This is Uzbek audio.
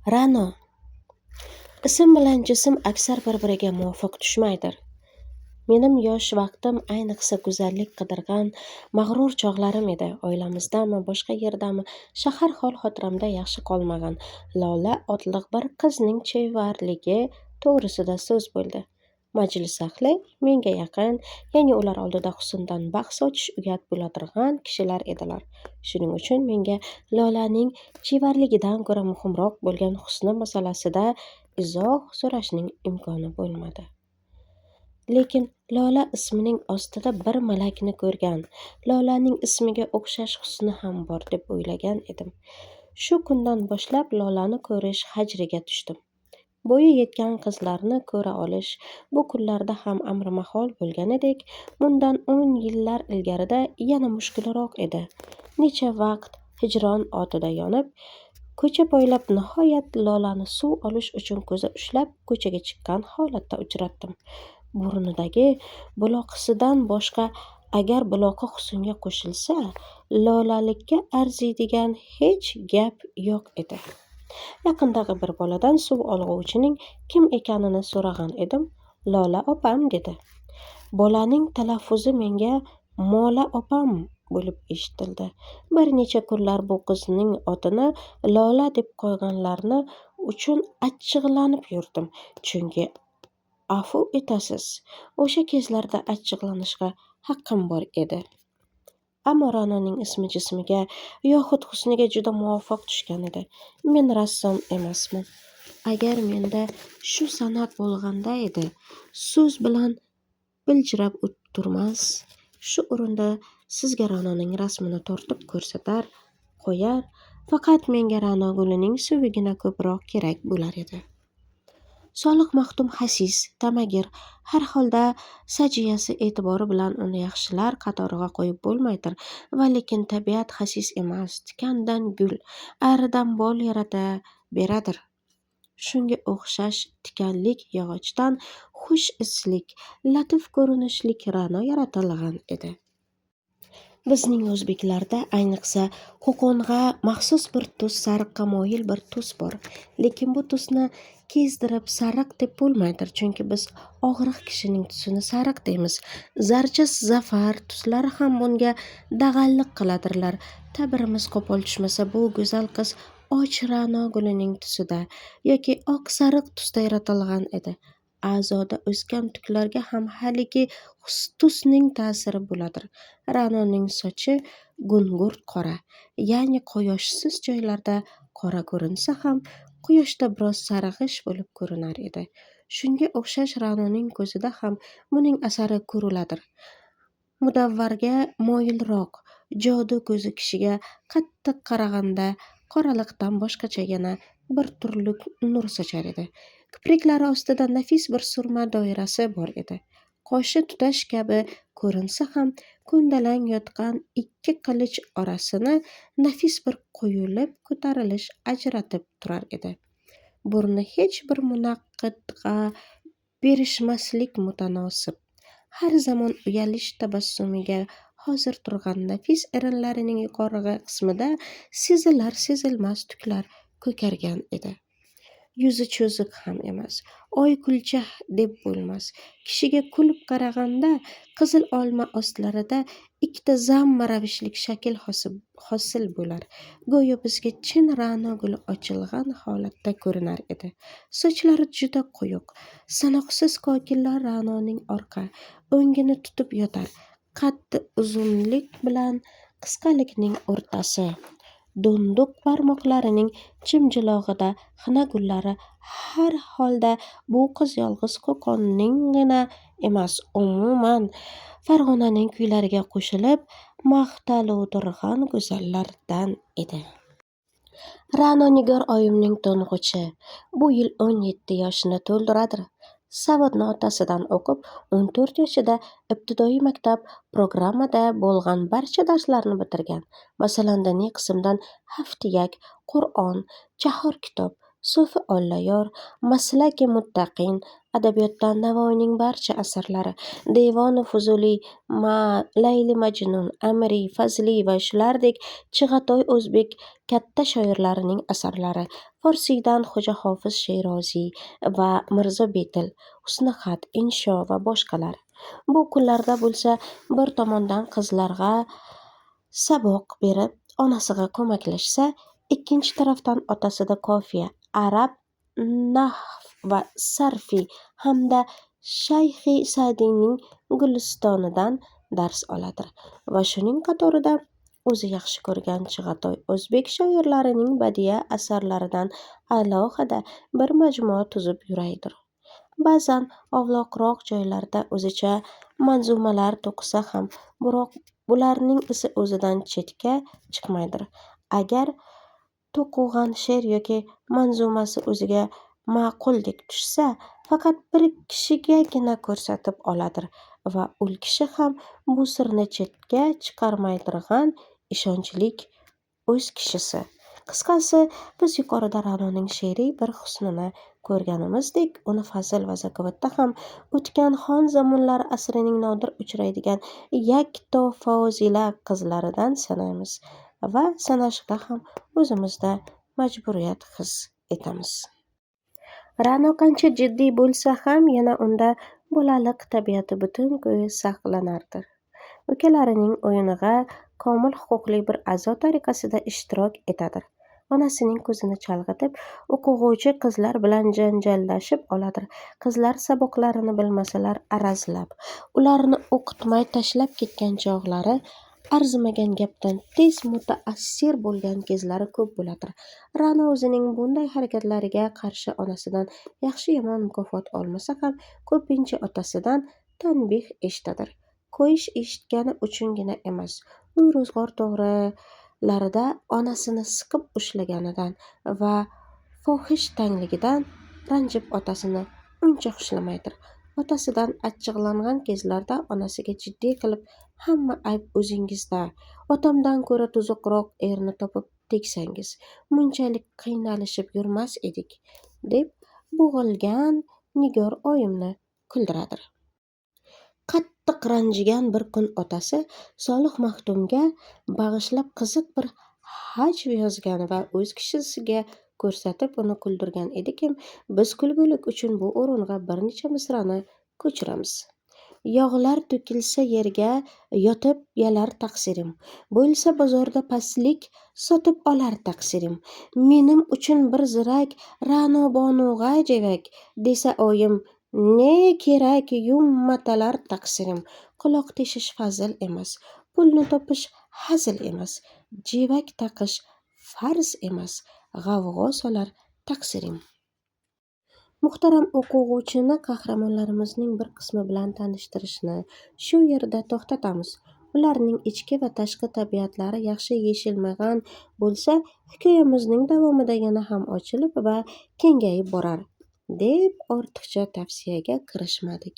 Ra'no. Ism bilan jism aksar bir-biriga muvofiq tushmaydir. Menim yosh vaqtim, ayniqsa go'zallik qidirgan mag'rur chog'larim edi. Oilamizdami, boshqa yerdami, shahar hol-xotiramda yaxshi qolmagan Lola otliq bir qizning chevarligi to'g'risida so'z bo'ldi. Majlis ahli menga yaqin, ya'ni ular oldida husndan bahs ochish uyat bo'ladirgan kishilar edilar. Shuning uchun menga Lolaning chevarligidan ko'ra muhimroq bo'lgan husni masalasida izoh so'rashning imkoni bo'lmadi. Lekin Lola ismining ostida bir malakni ko'rgan, Lolaning ismiga o'xshash husni ham bor deb o'ylagan edim. Shu kundan boshlab Lolani ko'rish hajriga tushdim. Bo'yi yetgan qizlarni ko'ra olish bu kunlarda ham amri mahol bo'lganidek, bundan 10 yillar ilgarida yana mushkulroq edi. Necha vaqt hijron o'tida yonib, ko'cha poylab nihoyat Lolani suv olish uchun ko'za ushlab ko'chaga chiqqan holatda uchratdim. Burnidagi buloqisidan boshqa agar buloqi husnga qo'shilsa, lolalikka arziydigan hech gap yo'q edi. Yaqindagi bir boladan suv olg'uvchining kim ekanini so'ragan edim. Lola opam dedi. Bolaning talaffuzi menga Mola opam bo'lib eshitildi. Bir necha kunlar bu qizning otini Lola deb qo'yganlarini uchun achchiqlanib yurdim. Chunki afu etasiz, o'sha kezlarda achchiqlanishga haqqim bor edi. Ammo Ra'noning ismi jismiga yoxud husniga juda muvofiq tushgan edi. Men rassom emasman. Agar menda shu san'at bo'lganda edi, so'z bilan biljirab o'tirmas, shu o'rinda sizga Ra'noning rasmini tortib ko'rsatar, qo'yar, faqat menga Ra'no gulining suvigina ko'proq kerak bo'lar edi. Solih maxdum xasis, tamagir, har holda sajiyasi e'tibori bilan uni yaxshilar qatoriga qo'yib bo'lmaydir. Va lekin tabiat xasis emas, tikandan gul, aridan bol yarata beradir. Shunga o'xshash tikanlik yog'ochdan xush islik, latif ko'rinishlik Ra'no yaratilgan edi. Bizning o'zbeklarda, ayniqsa Qo'qonga maxsus bir tus, sariqqa moyil bir tus bor. Lekin bu tusni kezdirib sariq deb bo'lmaydir, chunki biz og'riq kishining tusini sariq deymiz. Zarcha zafar tuslari ham bunga dag'allik qiladirlar. Ta'birimiz qo'pol tushmasa, bu go'zal qiz och Ra'no gulining tusida yoki oq sariq tusda yaratilgan edi. A'zoda o'sgan tuklarga ham haligi tusning ta'siri bo'ladir. Ra'noning sochi gungurt qora, ya'ni quyoshsiz joylarda qora ko'rinsa ham, quyoshda biroz sarg'ish bo'lib ko'rinar edi. Shunga o'xshash Ra'noning ko'zida ham buning asari ko'riladir. Mudavvarga moyilroq, jodu ko'zi kishiga qattiq qaraganda qoraliqdan boshqacha yana bir turlik nur sochar edi. Kipriklari ostida nafis bir surma doirasi bor edi. Qoshi tutash kabi ko'rinsa ham, ko'ndalang yotgan ikki qilich orasini nafis bir quyilib ko'tarilish ajratib turar edi. Burni hech bir munaqqidga berishmaslik mutanosib. Har zamon uyalish tabassumiga hozir turgan nafis erinlarining yuqorigi qismida sezilar-sezilmas tuklar ko'kargan edi. Yuzi cho'ziq ham emas, oy kulcha deb bo'lmas. Kishiga kulib qaraganda qizil olma ostlarida ikkita zamma ravishlik shakl hosil bo'lar. Go'yo bizga chin Ra'no guli ochilgan holatda ko'rinar edi. Sochlari juda quyuq, sanoqsiz kokillar Ra'noning orqa o'ngini tutib yotar. Qaddi uzunlik bilan qisqalikning o'rtasi. Do'ndiq barmoqlarining chimjilog'ida xina gullari. Har holda bu qiz yolg'iz Qo'qonninggina emas, umuman Farg'onaning kuylariga qo'shilib maqtaluvdirg'an go'zallardan edi. Ra'no Nigor oyimning to'ng'ichi. Bu yil 17 yoshini to'ldiradir. Savodni otasidan o'qib, 14 yoshida ibtidoiy maktab programmada bo'lgan barcha darslarni bitirgan. Masalan, diniy qismdan Haftiyak, Qur'on, Chahor kitob, So'fi Olloyor, Maslaki muttaqin, Adabiyotdan Navoiyning barcha asarlari, Devoni Fuzuliy, Layli Majnun, Amiriy, Fazliy va shulardek Chig'atoy o'zbek katta shoirlarining asarlari, forsiydan Xo'ja Hofiz Sheroziy va Mirzo Bedil, husnixat, insho va boshqalar. Bu kunlarda bo'lsa, bir tomondan qizlarga saboq berib, onasiga ko'maklashsa, ikkinchi tarafdan otasida kofiya, arab nahv va sarfi hamda Shayxi Sa'diyning Gulistonidan dars oladir va shuning qatorida o'zi yaxshi ko'rgan Chig'atoy o'zbek shoirlarining badiiy asarlaridan alohida bir majmua tuzib yuraydir. Ba'zan ovloqroq joylarda o'zicha manzumalar to'qisa ham, biroq bularning isi o'zidan chetga chiqmaydir. Agar to'qig'an she'r yoki manzumasi o'ziga ma'quldek tushsa, faqat bir kishigagina ko'rsatib oladir va ul kishi ham bu sirni chetga chiqarmaydirg'an ishonchlik o'z kishisi. Qisqasi, biz yuqorida Ra'noning she'riy bir husnini ko'rganimizdek, uni fazl va zakovatda ham o'tgan xon zamonlari asrining nodir uchraydigan yakto fozila qizlaridan sanaymiz va sanashga ham o'zimizda majburiyat his etamiz. Ra'no qancha jiddiy bo'lsa ham, yana unda bolalik tabiati butun ko'yi saqlanardi. Ukalarining o'yiniga komil huquqli bir a'zo tariqasida ishtirok etadir. Onasining ko'zini chalg'itib, o'qig'uvchi qizlar bilan janjallashib oladir. Qizlar saboqlarini bilmasalar arazlab, ularni o'qitmay tashlab ketgan chog'lari arzimagan gapdan tez mutaassir bo'lgan kezlari ko'p bo'ladir. Ra'no o'zining bunday harakatlariga qarshi onasidan yaxshi-yomon mukofot olmasa ham, ko'pincha otasidan tanbeh eshitadir. Ko'yish eshitgani uchungina emas, uy-ro'zg'or to'g'rilarida onasini siqib ushlaganidan va fohish tangligidan ranjib otasini uncha xushlamaydir. Otasidan achchig'langan kezlarda onasiga jiddiy qilib, hamma ayb o'zingizda, otamdan ko'ra tuzuqroq erni topib tegsangiz, munchalik qiynalishib yurmas edik, deb bo'g'ilgan Nigor oyimni kuldiradir. Qattiq ranjigan bir kun otasi Solih maxdumga bag'ishlab qiziq bir hajv yozgan va o'z kishisiga ko'rsatib uni kuldirgan edikim, biz kulgulik uchun bu o'ringa bir necha misrani ko'chiramiz. Yog'lar to'kilsa yerga, yotib yalar taqsirim. Bo'lsa bozorda pastlik, sotib olar taqsirim. Menim uchun bir zirak Ra'no bonug'a jevak, desa oyim, ne kerak yummatalar taqsirim. Quloq teshish fazil emas, pulni topish hazil emas, jevak taqish farz emas, g'avg'o solar taqsirim. Muhtaram o'quvchini qahramonlarimizning bir qismi bilan tanishtirishni shu yerda to'xtatamiz. Ularning ichki va tashqi tabiatlari yaxshi yechilmagan bo'lsa, hikoyamizning davomida yana ham ochilib va kengayib borar, deb ortiqcha tavsiyaga kirishmadik.